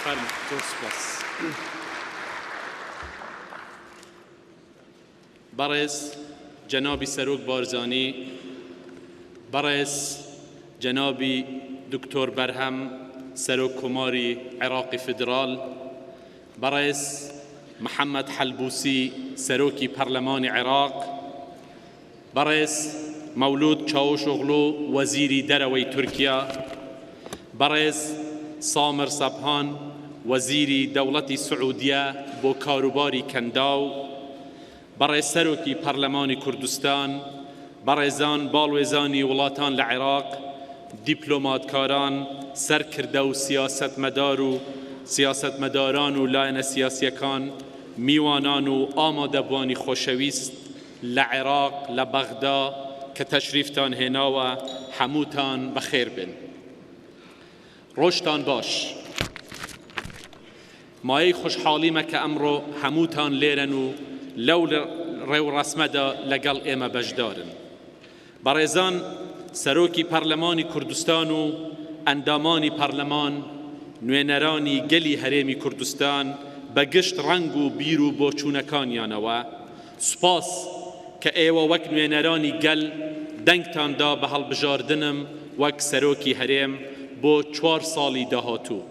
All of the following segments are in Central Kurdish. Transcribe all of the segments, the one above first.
فەرموو. زۆر سوپاس. بەڕێز جەنابی سەرۆک بارزانی، بەڕێز جەنابی دکتۆر بەرهەم سەرۆک کۆماری عێراقی فیدراڵ، بەڕێز محەمەد حەلبوسی سەرۆکی پەرلەمانی عێراق، بەڕێز مەولود چاوشئۆغلو وەزیری دەرەوەی تورکیا، بەڕێز سامر سەبهان وەزیری دەوڵەتی سعودیە بۆ کاروباری کەنداو، بەڕێز سەرۆکی پەرلەمانی کوردستان، بەڕێزان باڵوێزانی وڵاتان لە عێراق، دیپلۆماتکاران، سەرکردە و سیاسەتمەدار و سیاسەتمەداران و لایەنە سیاسیەکان، میوانان و ئامادەبوانی خۆشەویست، لە عێراق لە بەغدا کە تەشریفتان هێناوە هەمووتان بەخێر بێن. ڕۆژتان باش. مایەی خۆشحاڵیمە کە ئەمڕۆ هەمووتان لێرەن و لەو ڕێوڕەسمەدا لەگەڵ ئێمە بەشدارن. بەڕێزان سەرۆکی پەرلەمانی کوردستان و ئەندامانی پەرلەمان، نوێنەرانی گەلی هەرێمی کوردستان بە گشت ڕەنگ و بیر و بۆچوونەکانیانەوە، سوپاس کە ئێوە وەک نوێنەرانی گەل دەنگتان دا بە هەڵبژاردنم وەک سەرۆکی هەرێم بۆ چوار ساڵی داهاتوو.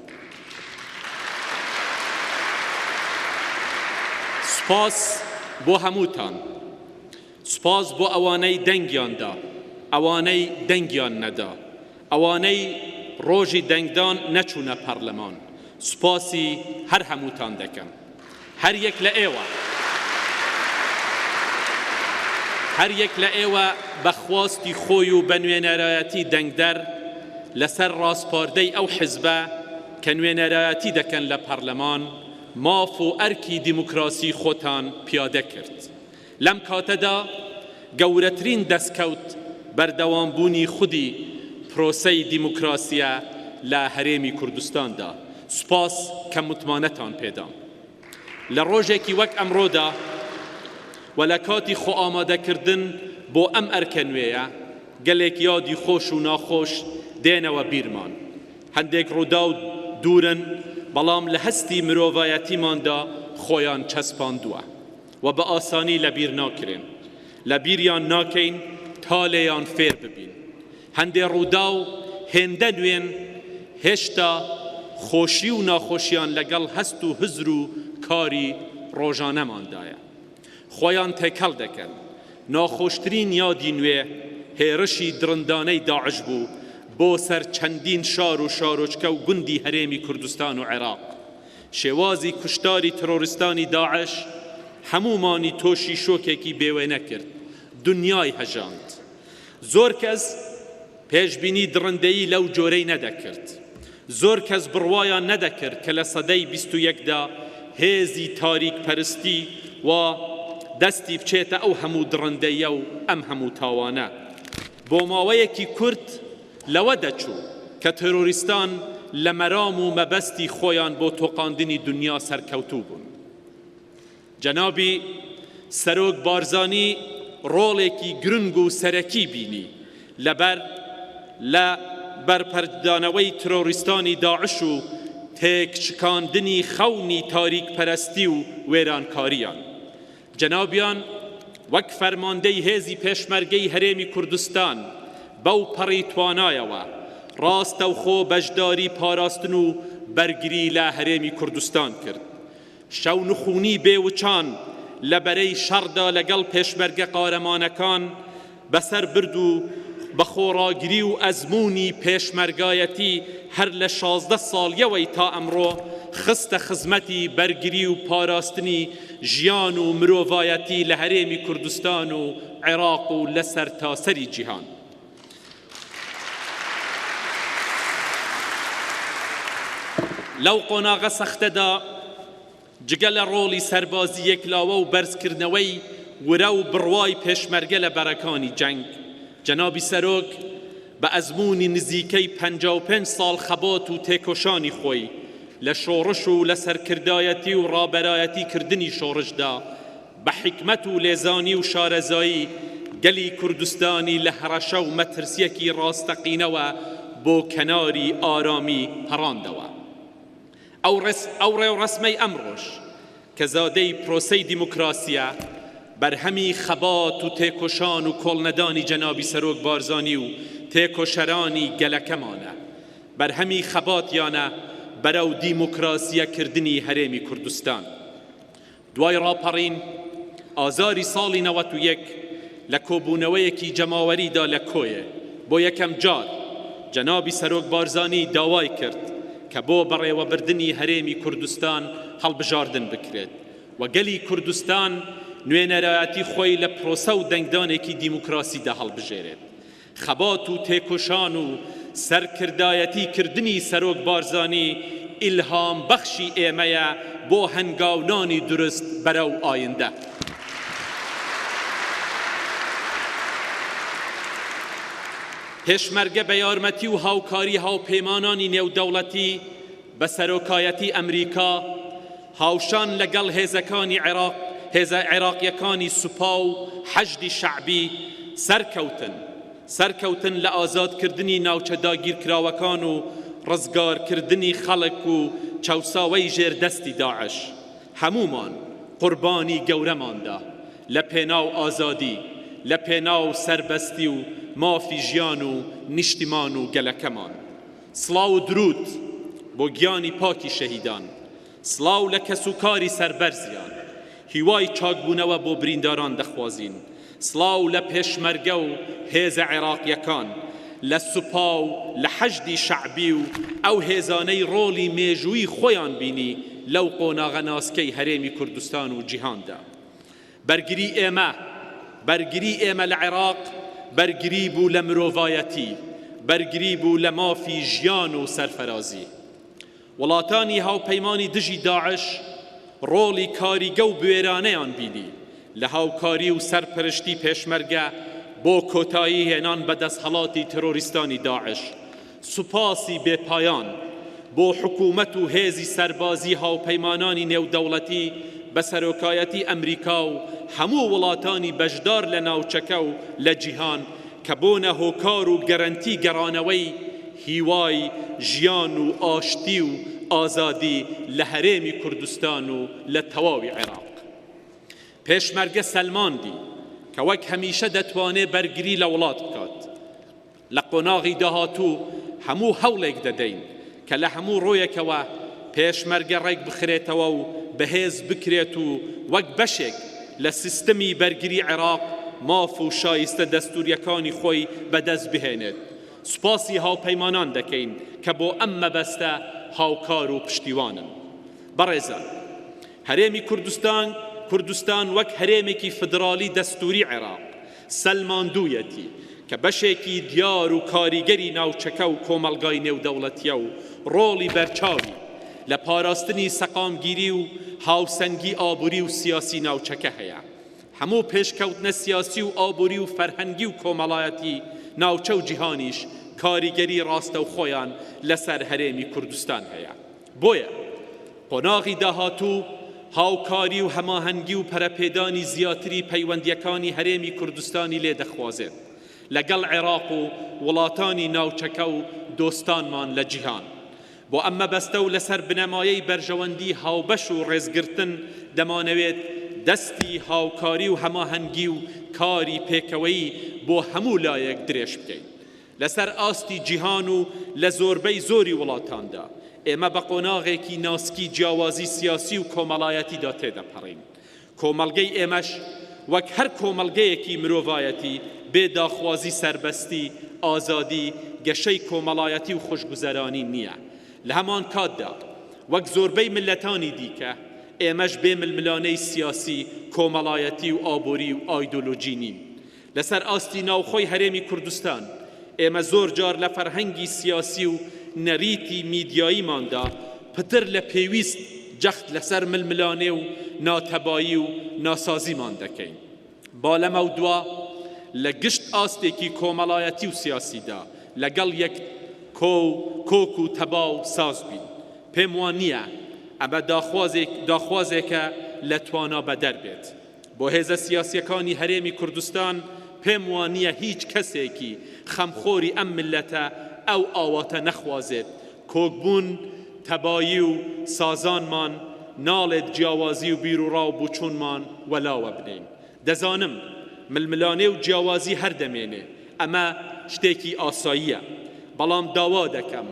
سوپاس بۆ هەمووتان. سوپاس بۆ ئەوانەی دەنگیان دا، ئەوانەی دەنگیان نەدا، ئەوانەی ڕۆژی دەنگدان نەچوونە پەرلەمان، سوپاسی هەر هەمووتان دەکەم. هەر یەک لە ئێوە، هەر یەک لە ئێوە بە خواستی خۆی و بە نوێنەرایەتی دەنگدەر لەسەر ڕاسپاردەی ئەو حزبە کە نوێنەرایەتی دەکەن لە پەرلەمان، ماف و ئەرکی دیموکراسی خۆتان پیادە کرد. لەم کاتەدا گەورەترین دەستکەوت بەردەوامبوونی خودی پرۆسەی دیموکراسییە لە هەرێمی کوردستاندا. سوپاس کە متمانەتان پێدام. لە ڕۆژێکی وەک ئەمڕۆدا و لە کاتی خۆئامادەکردن بۆ ئەم ئەرکە نوێیە، گەلێک یادی خۆش و ناخۆش دێنەوە بیرمان. هەندێک ڕووداو دوورن، بەڵام لە هەستی مرۆڤایەتیماندا خۆیان چەسپاندووە. و بە ئاسانی لەبیر ناکرێن. لەبیریان ناکەین تا لێیان فێر ببین. هەندێ ڕووداو هێندە نوێن هێشتا خۆشی و ناخۆشیان لەگەڵ هەست و هزر و کاری ڕۆژانەماندایە. خۆیان تێکەڵ دەکەن. ناخۆشترین یادی نوێ هێرشی دڕندانەی داعش بوو بۆ سەر چەندین شار و شارۆچکە و گوندی هەرێمی کوردستان و عێراق. شێوازی کوشتاری ترۆریستانی داعش هەموومانی تۆشی شۆکێکی بێوێنە کرد، دونیای هەژاند. زۆر کەس پێشبینی دڕندەیی لەو جۆرەی نەدەکرد. زۆر کەس بڕوایان نەدەکرد کە لە سەدەی 21 دا هێزی تاریک پەرستی وا دەستی بچێتە ئەو هەموو دڕندەییە و ئەم هەموو تاوانە. بۆ ماوەیەکی کورت لەوە دەچوو کە تێرۆریستان لە مەرام و مەبەستی خۆیان بۆ تۆقاندنی دونیا سەرکەوتوو بوون. جەنابی سەرۆک بارزانی ڕۆڵێکی گرنگ و سەرەکی بینی لە بەر لە بەرپەرچدانەوەی ترۆریستانی داعش و تێکشکاندنی خەونی تاریکپەرستی و وێرانکاریان. جەنابیان وەک فەرماندەی هێزی پێشمەرگەی هەرێمی کوردستان بەو پەڕی توانایەوە ڕاستەوخۆ بەشداری پاراستن و بەرگری لە هەرێمی کوردستان کرد. شەونخونی بێ وچان لە بەرەی شەڕدا لەگەڵ پێشمەرگە قارەمانەکان بەسەر برد و بە خۆڕاگری و ئەزموونی پێشمەرگایەتی هەر لە 16 ساڵیەوەی تا ئەمڕۆ خستە خزمەتی بەرگری و پاراستنی ژیان و مرۆڤایەتی لە هەرێمی کوردستان و عێراق و لە سەرتاسەری جیهان. لەو قۆناغە سەختەدا جگە لە ڕۆڵی سەربازی یەکلاوە و بەرزکردنەوەی ورە و بڕوای پێشمەرگە لە بەرەکانی جەنگ، جەنابی سەرۆک بە ئەزموونی نزیکەی 55 ساڵ خەبات و تێکۆشانی خۆی لە شۆڕش و لە سەرکردایەتی و ڕابەرایەتی کردنی شۆڕشدا بە حیکمەت و لێزانی و شارەزایی گەلی کوردستانی لە هەڕەشە و مەترسیەکی ڕاستەقینەوە بۆ کەناری ئارامی پەڕاندەوە. ئەو ڕێوڕەسمەی ئەمڕۆش کە زادەی پرۆسەی دیموکراسییە، بەرهەمی خەبات و تێکۆشان و کۆڵنەدانی جەنابی سەرۆک بارزانی و تێکۆشەرانی گەلەکەمانە، بەرهەمی خەباتیانە بەرەو دیموکراسییەکردنی هەرێمی کوردستان. دوای ڕاپەڕین، ئازاری ساڵی 91 لە کۆبوونەوەیەکی جەماوەریدا لە کۆیە، بۆ یەکەم جار جەنابی سەرۆک بارزانی داوای کرد کە بۆ بەڕێوەبردنی هەرێمی کوردستان هەڵبژاردن بکرێت و گەلی کوردستان نوێنەرایەتی خۆی لە پرۆسە و دەنگدانێکی دیموکراسیدا هەڵبژێرێت. خەبات و تێکۆشان و سەرکردایەتی کردنی سەرۆک بارزانی ئیلهام بەخشی ئێمەیە بۆ هەنگاونانی دروست بەرەو ئایندە. پێشمەرگە بە یارمەتی و هاوکاری هاوپەیمانانی نێودەوڵەتی بە سەرۆکایەتی ئەمریکا، هاوشان لەگەڵ هێزەکانی عێراق، هێزە عێراقییەکانی سوپا و حەشدی شەعبی سەرکەوتن، سەرکەوتن لە ئازادکردنی ناوچە داگیرکراوەکان و ڕزگارکردنی خەڵک و چەوساوەی ژێر دەستی داعش. هەموومان قوربانی گەورەمان دا لە پێناو ئازادی، لە پێناو سەربەستی و مافی ژیان و نیشتیمان و گەلەکەمان. سڵاو و دروود بۆ گیانی پاکی شەهیدان، سڵاو لە کەسوکاری سەربەرزیان، هیوای چاکبوونەوە بۆ برینداران دەخوازین، سڵاو لە پێشمەرگە و هێزە عێراقییەکان، لە سوپا و لە حەشدی شەعبی و ئەو هێزانەی ڕۆڵی مێژوویی خۆیان بینی لەو قۆناغە ناسکەی هەرێمی کوردستان و جیهاندا. بەرگری ئێمە، بەرگری ئێمە لە عێراق بەرگری بوو لە مرۆڤایەتی، بەرگری بوو لە مافی ژیان و سەرفەرازی. وڵاتانی هاوپەیمانی دژی داعش ڕۆڵی کاریگە و بوێرانەیان بینی لە هاوکاری و سەرپەرشتی پێشمەرگە بۆ کۆتایی هێنان بە دەسهەڵاتی ترۆریستانی داعش. سوپاسی بێ پایان بۆ حکوومەت و هێزی سەربازی هاوپەیمانانی نێودەوڵەتی بە سەرۆکایەتی ئەمریکا و هەموو وڵاتانی بەشدار لە ناوچەکە و لە جیهان کە بۆنە هۆکار و گەرەنتی گەڕانەوەی هیوای ژیان و ئاشتی و ئازادی لە هەرێمی کوردستان و لە تەواوی عێراق. پێشمەرگە سەلماندی کە وەک هەمیشە دەتوانێ بەرگری لە وڵات بکات. لە قۆناغی داهاتوو هەموو هەوڵێک دەدەین کە لە هەموو ڕوویەکەوە پێشمەرگە ڕێکبخرێتەوە و بەهێز بکرێت و وەک بەشێک لە سیستمی بەرگری عێراق ماف و شایستە دەستوورییەکانی خۆی بەدەست بهێنێت. سوپاسی هاوپەیمانان دەکەین کە بۆ ئەم مەبەستە هاوکار و پشتیوانن. بەڕێزان، هەرێمی کوردستان کوردستان وەک هەرێمێکی فیدراڵی دەستووری عێراق، سەلماندوویەتی کە بەشێکی دیار و کاریگەری ناوچەکە و کۆمەڵگای نێودەوڵەتییە و ڕۆڵی بەرچاوی لە پاراستنی سەقامگیری و هاوسەنگی ئابووری و سیاسی ناوچەکە هەیە. هەموو پێشکەوتنە سیاسی و ئابووری و فەرهەنگی و کۆمەڵایەتی ناوچە و جیهانیش کاریگەری ڕاستەوخۆیان لەسەر هەرێمی کوردستان هەیە. بۆیە قۆناغی داهاتوو هاوکاری و هەماهەنگی و پەرەپێدانی زیاتری پەیوەندییەکانی هەرێمی کوردستانی لێ دەخوازێت لەگەڵ عێراق و وڵاتانی ناوچەکە و دۆستانمان لە جیهان. بۆ ئەم مەبەستە و لەسەر بنەمایەی بەرژەوەندی هاوبەش و ڕێزگرتن دەمانەوێت دەستی هاوکاری و هەماهەنگی و کاری پێکەوەیی بۆ هەموو لایەک درێژ بکەین. لەسەر ئاستی جیهان و لە زۆربەی زۆری وڵاتاندا، ئێمە بە قۆناغێکی ناسکی جیاوازی سیاسی و کۆمەڵایەتیدا تێدەپەڕین. کۆمەڵگەی ئێمەش وەک هەر کۆمەڵگەیەکی مرۆڤایەتی بێ داخوازی سەربەستی، ئازادی، گەشەی کۆمەڵایەتی و خۆشگوزەرانی نییە. لە هەمانکاتدا وەک زۆربەی میللەتانی دیکە، ئێمەش بێ ململانێی سیاسی، کۆمەڵایەتی و ئابووری و ئایدۆلۆجی نین. لەسەر ئاستی ناوخۆی هەرێمی کوردستان، ئێمە زۆر جار لە فەرهەنگی سیاسی و نەریتی میدیاییماندا پتر لە پێویست جەخت لەسەر ململانێ و ناتەبایی و ناسازیمان دەکەین. با لەمەودوا لە گشت ئاستێکی کۆمەڵایەتی و سیاسیدا لەگەڵ یەک کۆ و کۆک و تەبا و ساز بین. پێم وا نییە ئەمە داخوازێک داخوازێکە لە توانا بەدەر بێت. بۆ هێزە سیاسیەکانی هەرێمی کوردستان پێم وانیە هیچ کەسێکی خەمخۆری ئەم میللەتە ئەو ئاواتە نەخوازێت، کۆکبوون. تەبایی و سازانمان ناڵێت جیاوازی و بیروڕا و بوچوونمان وەلاوە بنێین. دەزانم ململانێ و جیاوازی هەر دەمێنێ، ئەمە شتێکی ئاساییە، بەڵام داوا دەکەم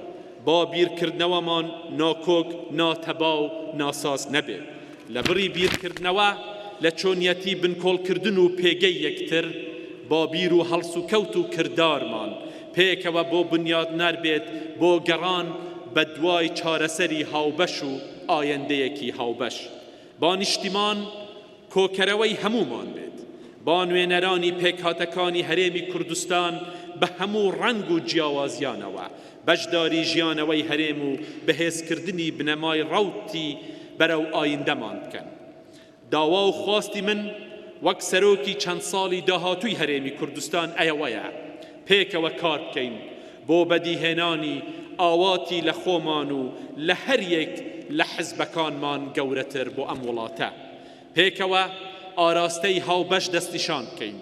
با بیرکردنەوەمان ناکۆک، ناتەبا و ناساز نەبێت. لەبڕی بیرکردنەوە لە چۆنیەتی بنکۆڵکردن و پێگەی یەکتر، با بیر و هەڵسوکەوت و کردارمان پێکەوە بۆ بنیاتنەر بێت بۆ گەڕان بە دوای چارەسەری هاوبەش و ئایندەیەکی هاوبەش. با نیشتیمان کۆکەرەوەی هەموومان بێت. با نوێنەرانی پێکهاتەکانی هەرێمی کوردستان بە هەموو ڕەنگ و جیاوازیانەوە بەشداری ژیانەوەی هەرێم و بەهێزکردنی بنەمای ڕەوتی بەرەو ئایندەمان بکەن. داوا و خواستی من وەک سەرۆکی چەند ساڵی داهاتووی هەرێمی کوردستان ئەوەیە پێکەوە کار بکەین بۆ بەدیهێنانی ئاواتی لە خۆمان و لە هەریەک لە حزبەکانمان گەورەتر بۆ ئەم وڵاتە. پێکەوە ئاراستەی هاوبەش دەستنیشان بکەین،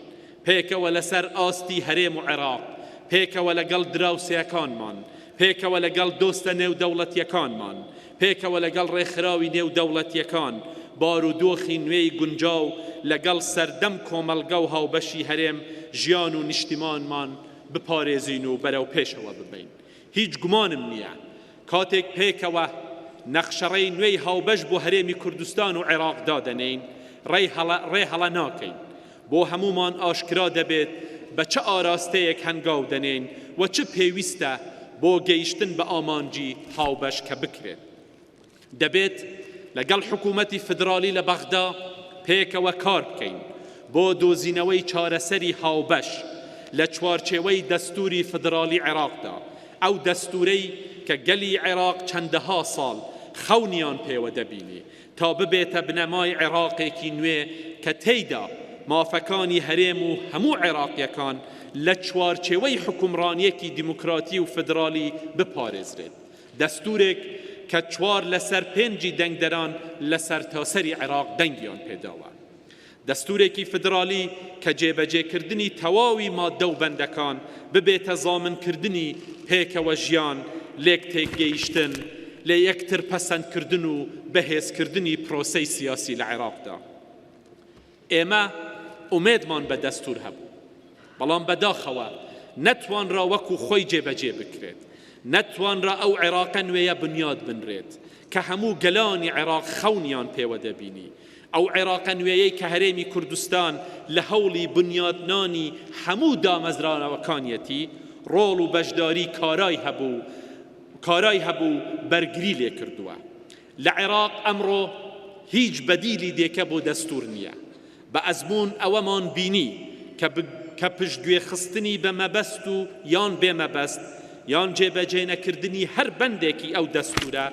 پێکەوە لەسەر ئاستی هەرێم و عێراق، پێکەوە لەگەڵ دراوسێکانمان، پێکەوە لەگەڵ دۆستە نێودەوڵەتییەکانمان، پێکەوە لەگەڵ ڕێکخراوی نێودەوڵەتییەکان، بارودۆخی نوێی گونجاو لەگەڵ سەردەم کۆمەڵگە و هاوبەشی هەرێم، ژیان و نیشتیمانمان بپارێزین و بەرەو پێشەوە ببەین. هیچ گومانم نییە کاتێک پێکەوە نەخشەڕێی نوێی هاوبەش بۆ هەرێمی کوردستان و عێراق دادەنێین، ڕێی هەڵە ڕێ هەڵە ناکەین. بۆ هەموومان ئاشکرا دەبێت بە چ ئاراستەیەک هەنگاو دەنێین و چ پێویستە بۆ گەیشتن بە ئامانجی هاوبەش کە بکرێت. دەبێت لەگەڵ حکوومەتی فیدراڵی لە بەغدا پێکەوە کار بکەین بۆ دۆزینەوەی چارەسەری هاوبەش لە چوارچێوەی دەستووری فیدراڵی عێراقدا، ئەو دەستوورەی کە گەلی عێراق چەندەها ساڵ خەونیان پێوە دەبینی تا ببێتە بنەمای عێراقێکی نوێ کە تێیدا مافەکانی هەرێم و هەموو عێراقییەکان لە چوارچێوەی حوکمڕانییەکی دیموکراتی و فیدراڵی بپارێزرێت. دەستوورێک کە چوار لەسەر پێنجی دەنگدەران لە سەرتاسەری عێراق دەنگیان پێداوە. دەستوورێکی فیدراڵی کە جێبەجێکردنی تەواوی ماددە و بەندەکان ببێتە زامنکردنی پێکەوە ژیان، لێکتێکگەیشتن، لەیەکتر پەسەندکردن و بەهێزکردنی پرۆسەی سیاسی لە عێراقدا. ئێمە ئومێدمان بە دەستوور هەبوو، بەڵام بەداخەوە نەتوانرا وەکو خۆی جێبەجێ بکرێت، نەتوانرا ئەو عێراقە نوێیە بنیات بنرێت کە هەموو گەلانی عێراق خەونیان پێوە دەبینی، ئەو عێراقە نوێیەی کە هەرێمی کوردستان لە هەوڵی بنیاتنانی هەموو دامەزراوەکانیەتی، ڕۆڵ و بەشداری کارای هەبوو کارای هەبوو و بەرگری لێکردووە. لە عێراق ئەمڕۆ هیچ بەدیلی دێکە بۆ دەستوور نییە. بە ئەزموون ئەوەمان بینی کە کە پشتگوێخستنی بە مەبەست و یان بێ مەبەست یان جێبەجێنەکردنی هەر بەندێکی ئەو دەستوورە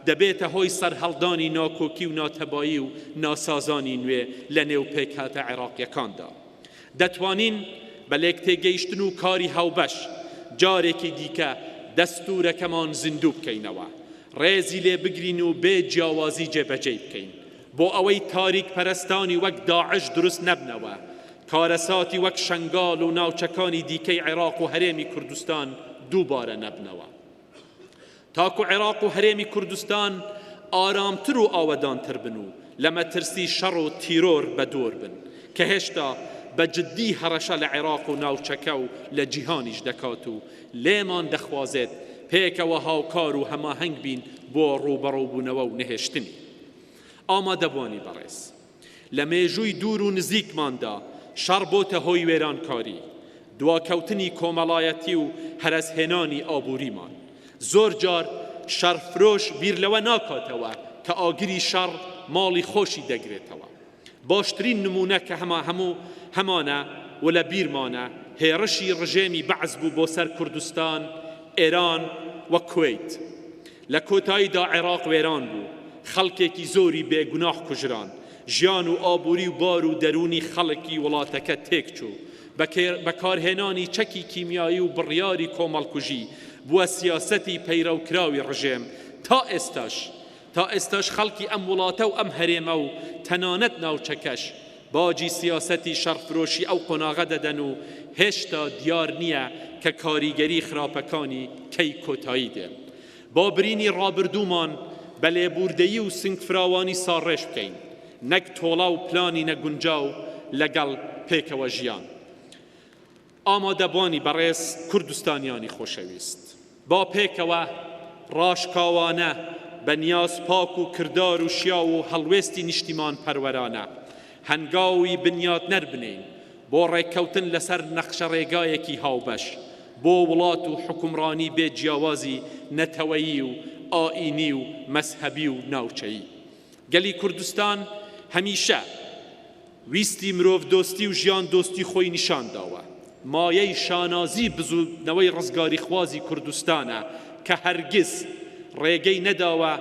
دەبێتە هۆی سەرهەڵدانی ناکۆکی و ناتەبایی و ناسازانی نوێ لە نێو پێکهاتە عێراقییەکاندا. دەتوانین بە لێکتێگەیشتن و کاری هاوبەش جارێکی دیکە دەستوورەکەمان زیندوو بکەینەوە، ڕێزی لێ بگرین و بێ جیاوازی جێبەجێی بکەین، بۆ ئەوەی تاریکپەرستانی وەک داعش دروست نەبنەوە، کارەساتی وەک شەنگال و ناوچەکانی دیکەی عێراق و هەرێمی کوردستان دووبارە نەبنەوە. تاکو عێراق و هەرێمی کوردستان ئارامتر و ئاوەدانتر بن و لە مەترسی شەڕ و تیرۆر بەدوور بن کە هێشتا بە جددی هەڕەشە لە عێراق و ناوچەکە و لە جیهانیش دەکات و لێمان دەخوازێت پێکەوە هاوکار و هەماهەنگ بین بۆ ڕووبەڕووبوونەوە و نەهێشتنی. ئامادەبووانی بەڕێز. لە مێژووی دوور و نزیکماندا شەڕ بۆتە هۆی وێرانکاری، دواکەوتنی کۆمەڵایەتی و هەرەسهێنانی ئابووریمان. زۆر جار شەڕفرۆش بیر لەوە ناکاتەوە کە ئاگری شەڕ ماڵی خۆشی دەگرێتەوە. باشترین نموونە کە هەما هەموو هەمانە و لە بیرمانە هێڕشی ڕژێمی بەعس بوو بۆ سەر کوردستان، ئێران و کوەیت. لە کۆتاییدا عێراق وێران بوو، خەڵکێکی زۆری بێ گوناح کوژران، ژیان و ئابووری و بار و دەروونی خەڵکی وڵاتەکە تێکچوو، بەکارهێنانی چەکی کیمیایی و بڕیاری کۆمەڵکوژی بووە سیاسەتی پەیڕەوکراوی ڕژێم، تا ئێستاش تا ئێستاش خەڵکی ئەم وڵاتە و ئەم هەرێمە و تەنانەت ناوچەکەش باجی سیاسەتی شەڕفرۆشی ئەو قۆناغە دەدەن و هێشتا دیار نییە کە کاریگەری خراپەکانی کەی کۆتایی دێن. با برینی ڕابردوومان بە لێبووردەیی و سنگفراوانی ساڕێژ بکەین، نەک تۆڵە و پلانی نەگونجاو لەگەڵ پێکەوە ژیان. ئامادەبوانی بەڕێز کوردستانیانی خۆشەویست، با پێکەوە ڕاشکاوانە بە نیاز پاک و کردار و شیاو و هەڵوێستی نیشتیمانپەروەرانە هەنگاوی بنیاتنەر بنێین بۆ ڕێککەوتن لەسەر نەخشەڕێگایەکی هاوبەش بۆ وڵات و حوکمڕانی بێ جیاوازی نەتەوەیی و ئائینی و مەزهەبی و ناوچەیی. گەلی کوردستان هەمیشە ویستی مرۆڤدۆستی و ژیاندۆستی خۆی نیشان داوە. مایەی شانازی بزووتنەوەی ڕزگاریخوازی کوردستانە کە هەرگیز ڕێگەی نەداوە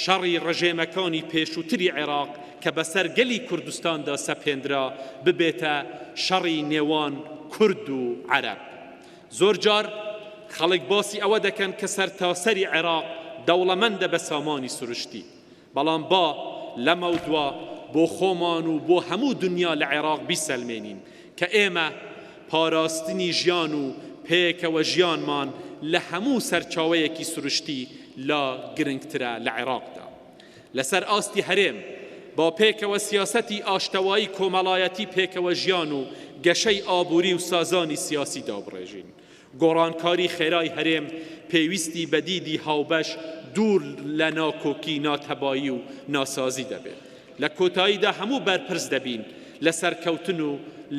شەڕی ڕژێمەکانی پێشووتری عێراق کە بەسەر گەلی کوردستاندا سەپێندرا ببێتە شەڕی نێوان کورد و عەرەب. زۆرجار خەڵک باسی ئەوە دەکەن کە سەرتاسەری عێراق دەوڵەمەندە بە سامانی سروشتی. بەڵام با لەمەودوا بۆ خۆمان و بۆ هەموو دنیا لە عێراق بیسەلمێنین کە ئێمە پاراستنی ژیان و پێکەوە ژیانمان لە هەموو سەرچاوەیەکی سروشتی لا گرنگترە لە عێراقدا. لەسەر ئاستی هەرێم با پێکەوە سیاسەتی ئاشتەوایی کۆمەڵایەتی پێکەوە ژیان و گەشەی ئابووری و سازانی سیاسی دابڕێژین. گۆڕانکاری خێرای هەرێم پێویستی بە دیدی هاوبەش دوور لە ناکۆکی، ناتەبایی و ناسازی دەبێت. لە کۆتاییدا هەموو بەرپرس دەبین لە سەرکەوتن و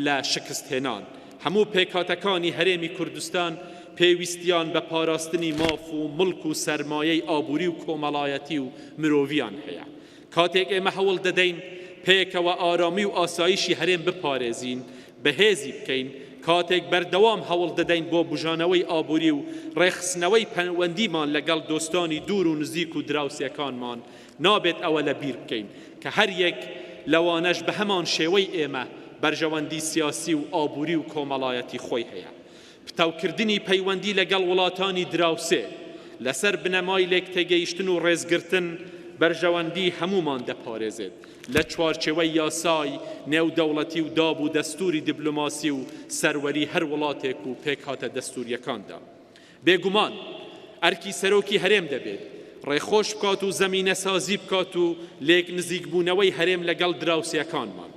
لە شکستهێنان. هەموو پێکهاتەکانی هەرێمی کوردستان پێویستیان بە پاراستنی ماف و موڵک و سەرمایەی ئابووری و کۆمەڵایەتی و مرۆڤیان هەیە. کاتێک ئێمە هەوڵ دەدەین پێکەوە ئارامی و ئاسایشی هەرێم بپارێزین، بەهێزی بکەین، کاتێک بەردەوام هەوڵ دەدەین بۆ بوژانەوەی ئابووری و ڕێکخستنەوەی پەیوەندیمان لەگەڵ دۆستانی دوور و نزیک و دراوسێکانمان، نابێت ئەوە لە بیر بکەین کە هەر یەک لەوانەش بە هەمان شێوەی ئێمە بەرژەوەندی سیاسی و ئابووری و کۆمەڵایەتی خۆی هەیە. پتەوکردنی پەیوەندی لەگەڵ وڵاتانی دراوسێ لەسەر بنەمای لێکتێگەیشتن و ڕێزگرتن بەرژەوەندی هەموومان دەپارێزێت لە چوارچێوەی یاسای نێودەوڵەتی و داب و دەستووری دیبلۆماسی و سەروەری هەر وڵاتێک و پێکهاتە دەستوورییەکاندا. بێگومان ئەرکی سەرۆکی هەرێم دەبێت ڕێخۆش بکات و زەمینەسازی بکات و لێکنزیکبوونەوەی هەرێم لەگەڵ دراوسێکانمان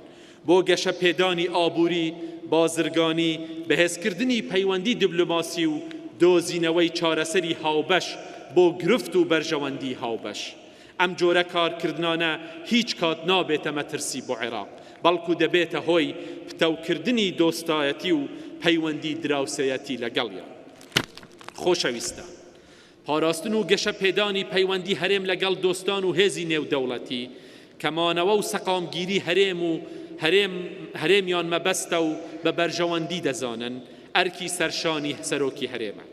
بۆ گەشەپێدانی ئابووری، بازرگانی، بەهێزکردنی پەیوەندی دیبلۆماسی و دۆزینەوەی چارەسەری هاوبەش بۆ گرفت و بەرژەوەندی هاوبەش. ئەم جۆرە کارکردنانە هیچ کات نابێتە مەترسی بۆ عێراق، بەڵکو دەبێتە هۆی پتەوکردنی دۆستایەتی و پەیوەندی دراوسێیەتی لەگەڵیان. خۆشەویستان، پاراستن و گەشە پێدانی پەیوەندی هەرێم لەگەڵ دۆستان و هێزی نێودەوڵەتی کە مانەوە و سەقامگیری هەرێم و هەرێم هەرێمیان مەبەستە و بە بەرژەوەندی دەزانن، ئەرکی سەرشانی سەرۆکی هەرێمە.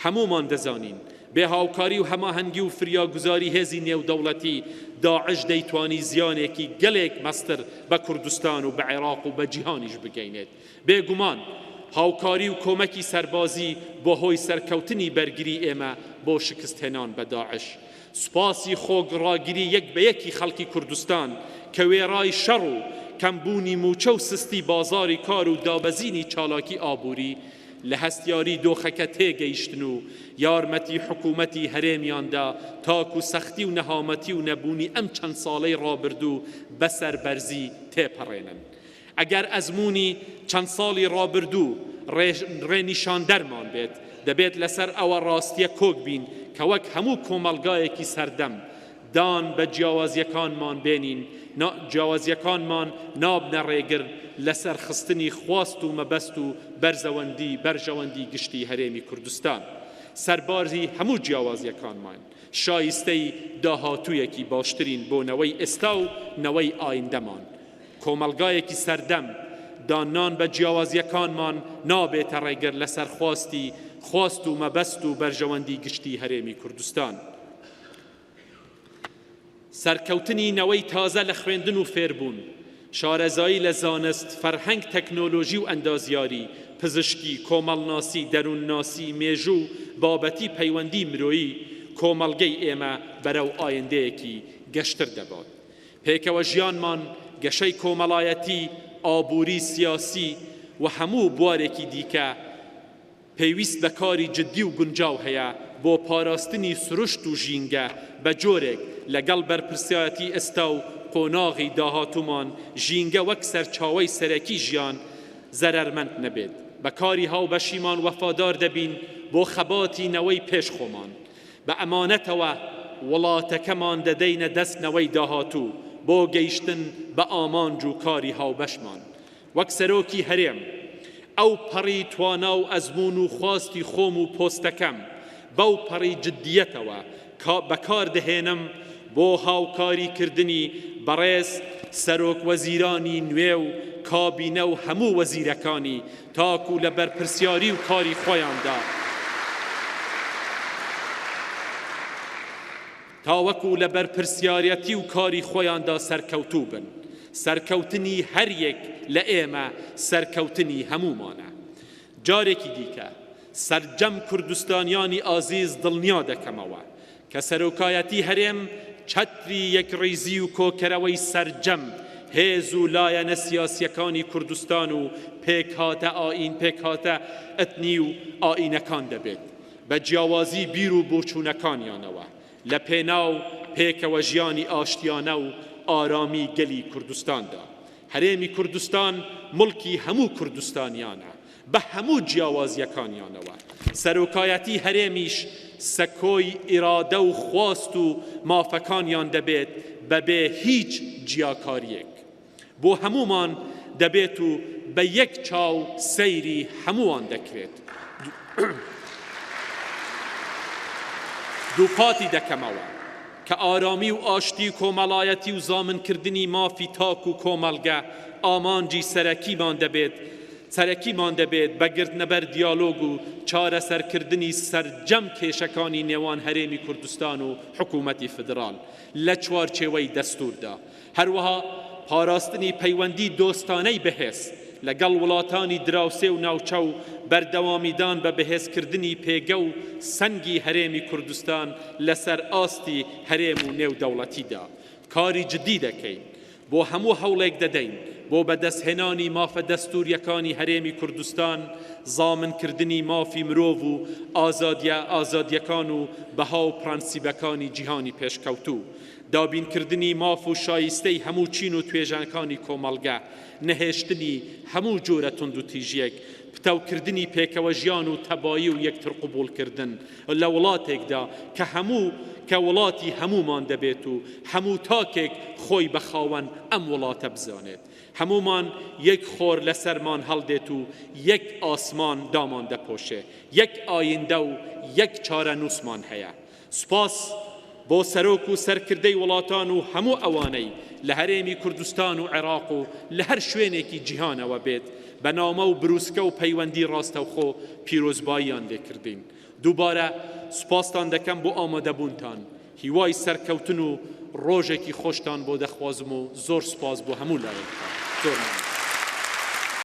هەموومان دەزانین بێ هاوکاری و هەماهەنگی و فریاگوزاری هێزی نێودەوڵەتی داعش دەیتوانی زیانێکی گەلێک مەزتر بە کوردستان و بە عێراق و بە جیهانیش بگەینێت. بێ گومان هاوکاری و کۆمەکی سەربازی بوە هۆی سەرکەوتنی بەرگری ئێمە بۆ شکستهێنان بە داعش. سوپاسی خۆگڕاگری یەک بە یەکی خەڵکی کوردستان کە وێڕای شەڕ و کەمبوونی مووچە و سستی بازاڕی کار و دابەزینی چالاکی ئابووری لە هەستیاری دۆخەکە تێگەیشتن و یارمەتی حکوومەتی هەرێمیان دا تاکوو سەختی و نەهامەتی و نەبوونی ئەم چەند ساڵەی ڕابردوو بە سەربەرزی تێپەڕێنن. ئەگەر ئەزموونی چەند ساڵی ڕابردوو ڕێنیشاندەرمان بێت، دەبێت لەسەر ئەوە ڕاستییە کۆک بین کە وەک هەموو کۆمەڵگایەکی سەردەم، دان بە جیاوازییەکانمان بێنین، جیاوازییەکانمان نابنە ڕێگر لە سەرخستنی خواست و مەبەست و بەرزەوەندی بەرژەوەندی گشتی هەرێمی کوردستان. سەرباری هەموو جیاوازییەکانمان، شایستەی داهاتوویەکی باشترین بۆ نەوەی ئێستا و نەوەی ئایندەمان. کۆمەڵگایەکی سەردەم، داننان بە جیاوازییەکانمان نابێتە ڕێگر لەسەر خواستی خواست و مەبەست و بەرژەوەندی گشتی هەرێمی کوردستان. سەرکەوتنی نەوەی تازە لە خوێندن و فێربوون، شارەزایی لە زانست، فەرهەنگ، تەکنۆلۆژی و ئەندازیاری، پزیشکی، کۆمەڵناسی، دەروونناسی، مێژوو، بابەتی پەیوەندی مرۆیی، کۆمەڵگەی ئێمە بەرەو ئایندەیەکی گەشتر دەبات. پێکەوە ژیانمان، گەشەی کۆمەڵایەتی، ئابووری، سیاسی و هەموو بوارێکی دیکە پێویست بە کاری جددی و گونجاو هەیە بۆ پاراستنی سروشت و ژینگە بە جۆرێک لەگەڵ بەرپرسیارەتی ئێستا و قۆناغی داهاتوومان ژینگە وەک سەرچاوەی سەرەکی ژیان زەرەرمەند نەبێت. بە کاری هاوبەشیمان وەفادار دەبین بۆ خەباتی نەوەی پێش خۆمان. بە ئەمانەتەوە وڵاتەکەمان دەدەینە دەست نەوەی داهاتوو بۆ گەیشتن بە ئامانج و کاری هاوبەشمان. وەک سەرۆکی هەرێم، ئەو پەڕی توانا و ئەزموون و خواستی خۆم و پۆستەکەم بەو پەڕی جدییەتەوە بەکار دەهێنم بۆ هاوکاری کردنی بەڕێز سەرۆک وەزیرانی نوێ و کابینە و هەموو وەزیرەکانی تاکو لە بەرپرسیاری و کاری خۆیاندا تاوەکو لە بەرپرسیارەتی و کاری خۆیاندا سەرکەوتوو بن. سەرکەوتنی هەریەک لە ئێمە سەرکەوتنی هەموومانە. جارێکی دیکە سەرجەم کوردستانیانی ئازیز دڵنیا دەکەمەوە کە سەرۆکایەتی هەرێم چەتری یەکڕیزی و کۆکەرەوەی سەرجەم هێز و لایەنە سیاسییەکانی کوردستان و پێکهاتە ئایین پێکهاتە ئەتنی و ئایینەکان دەبێت بە جیاوازی بیر و بۆچوونەکانیانەوە لە پێناو پێکەوە ژیانی ئاشتیانە و ئارامی گەلی کوردستاندا. هەرێمی کوردستان موڵکی هەموو کوردستانیانە بە هەموو جیاوازییەکانیانەوە، سەرۆکایەتی هەرێمیش سەکۆی ئیرادە و خواست و مافەکانیان دەبێت بەبێ هیچ جیاکارییەک. بۆ هەموومان دەبێت و بە یەک چاو سەیری هەمووان دەکرێت. دووپاتی دەکەمەوە کە ئارامی و ئاشتی کۆمەڵایەتی و زامنکردنی مافی تاک و کۆمەڵگە ئامانجی سەرەکیمان دەبێت سەرەکیمان دەبێت بە گرتنەبەر دیالۆگ و چارەسەرکردنی سەرجەم کێشەکانی نێوان هەرێمی کوردستان و حکوومەتی فیدراڵ لە چوارچێوەی دەستووردا. هەروەها پاراستنی پەیوەندی دۆستانەی بەهێز لەگەڵ وڵاتانی دراوسێ و ناوچە و بەردەوامیدان بە بەهێزکردنی پێگە و سەنگی هەرێمی کوردستان لەسەر ئاستی هەرێم و نێودەوڵەتیدا کاری جدی دەکەین بۆ هەموو هەوڵێک دەدەین بۆ بەدەستهێنانی مافە دەستوورییەکانی هەرێمی کوردستان، زامنکردنی مافی مرۆڤ و ئازادییە ئازادییەکان و بەها و پرەنسیبەکانی جیهانی پێشکەوتوو. دابینکردنی ماف و شایستەی هەموو چین و توێژەکانی کۆمەڵگە، نەهێشتنی هەموو جۆرە توندوتیژییەک، پتەوکردنی پێکەوەژیان و تەبایی و یەکترقبوڵکردن لە وڵاتێکدا کە هەموو کە وڵاتی هەموومان دەبێت و هەموو تاکێک خۆی بە خاوەن ئەم وڵاتە بزانێت. هەموومان یەک خۆر لەسەرمان هەڵدێت و یەک ئاسمان داماندەپۆشێ، یەک ئایندە و یەک چارەنووسمان هەیە. سوپاس بۆ سەرۆک و سەرکردەی وڵاتان و هەموو ئەوانەی لە هەرێمی کوردستان و عێراق و لە هەر شوێنێکی جیهانەوە بێت بە نامە و بروسکە و پەیوەندی ڕاستەوخۆ پیرۆزباییان لێکردین. دووبارە سوپاستان دەکەم بۆ ئامادەبوونتان. هیوای سەرکەوتن و ڕۆژێکی خۆشتان بۆ دەخوازم و زۆر سوپاس بۆ هەموو لایەکتان. زۆر مەمنون.